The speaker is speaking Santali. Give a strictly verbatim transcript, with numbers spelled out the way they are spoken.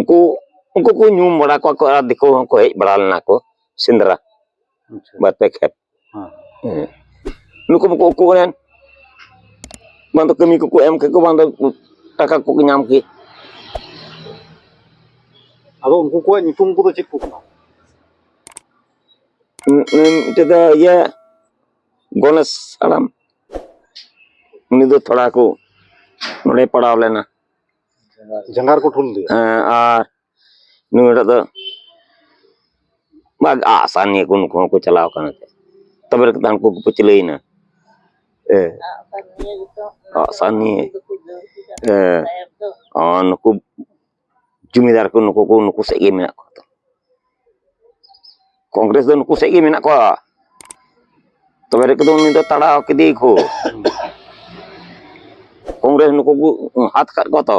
ᱩᱱᱠᱩ ᱩᱱᱠᱩ ᱠᱚ ᱧᱩᱢ ᱵᱟᱲᱟ ᱠᱚᱣᱟ ᱠᱚ, ᱟᱨ ᱫᱤᱠᱩ ᱦᱚᱸᱠᱚ ᱦᱮᱡ ᱵᱟᱲᱟ ᱞᱮᱱᱟ ᱠᱚ ᱥᱮᱸᱫᱽᱨᱟ᱾ ᱟᱪᱪᱷᱟ᱾ ᱵᱟᱨ ᱯᱮ ᱠᱷᱮᱯ᱾ ᱦᱮᱸ᱾ ᱦᱮᱸ᱾ ᱱᱩᱠᱩ ᱵᱟᱠᱚ ᱩᱠᱩ ᱮᱱ, ᱵᱟᱝ ᱫᱚ ᱠᱟᱹᱢᱤ ᱠᱚᱠᱚ ᱮᱢ ᱠᱮᱫ ᱠᱚ, ᱵᱟᱝ ᱫᱚ ᱴᱟᱠᱟ ᱠᱚᱠᱚ ᱧᱟᱢ ᱠᱮᱫ᱾ ᱟᱫᱚ ᱩᱱᱠᱩ ᱠᱚᱣᱟᱜ ᱧᱩᱛᱩᱢ ᱠᱚᱫᱚ ᱪᱮᱫ ᱠᱚ ᱠᱟᱱᱟ? ᱩᱸ, ᱩᱸ, ᱢᱤᱫᱴᱮᱡ ᱫᱚ ᱤᱭᱟᱹ, ᱜᱚᱱᱮᱥ ᱦᱟᱲᱟᱢ, ᱩᱱᱤ ᱫᱚ ᱛᱷᱚᱲᱟ ᱠᱚ ᱱᱚᱰᱮ ᱯᱟᱲᱟᱣ ᱞᱮᱱᱟ᱾ ᱡᱟᱸᱜᱟ ᱨᱮᱠᱚ ᱴᱷᱩᱞ ᱞᱮᱫᱮᱭᱟ? ᱦᱮᱸ, ᱟᱨ ᱱᱩᱭᱴᱟᱜ ᱫᱚ ᱵᱟᱜ ᱟᱜᱼᱥᱟᱨ ᱱᱤᱭᱟᱹ ᱠᱚ ᱱᱩᱠᱩ ᱦᱚᱸᱠᱚ ᱪᱟᱞᱟᱣ ᱠᱟᱱᱟ ᱛᱮ᱾ ᱛᱚᱵᱮ ᱨᱮ ᱦᱟᱱᱠᱩ ᱠᱚ ᱯᱟᱹᱪᱷᱞᱟᱹᱭᱮᱱᱟ᱾ ᱮ᱾ ᱟᱜᱼᱥᱟᱨ ᱱᱤᱭᱟᱹ᱾ ᱮ᱾ ᱚ, ᱱᱩᱠᱩ ᱡᱩᱢᱤᱫᱟᱨ ᱠᱚ ᱱᱩᱠᱩ ᱠᱚ ᱱᱩᱠᱩ ᱥᱮᱫ ᱜᱮ ᱢᱮᱱᱟᱜ ᱠᱚᱣᱟ ᱛᱚ᱾ ᱠᱚᱝᱜᱨᱮᱥ ᱫᱚ ᱱᱩᱠᱩ ᱥᱮᱫ ᱜᱮ ᱢᱮᱱᱟᱜ ᱠᱚᱣᱟ᱾ ᱛᱚᱵᱮ ᱨᱮ ᱠᱚᱫᱚ ᱩᱱᱤ ᱫᱚ ᱛᱟᱲᱟᱣ ᱠᱮᱫᱮᱭᱟ ᱠᱚ᱾ ᱠᱚᱝᱜᱨᱮᱥ ᱱᱩᱠᱩ ᱠᱚ ᱦᱟᱛ ᱠᱟᱫ ᱠᱚᱣᱟ ᱛᱚ᱾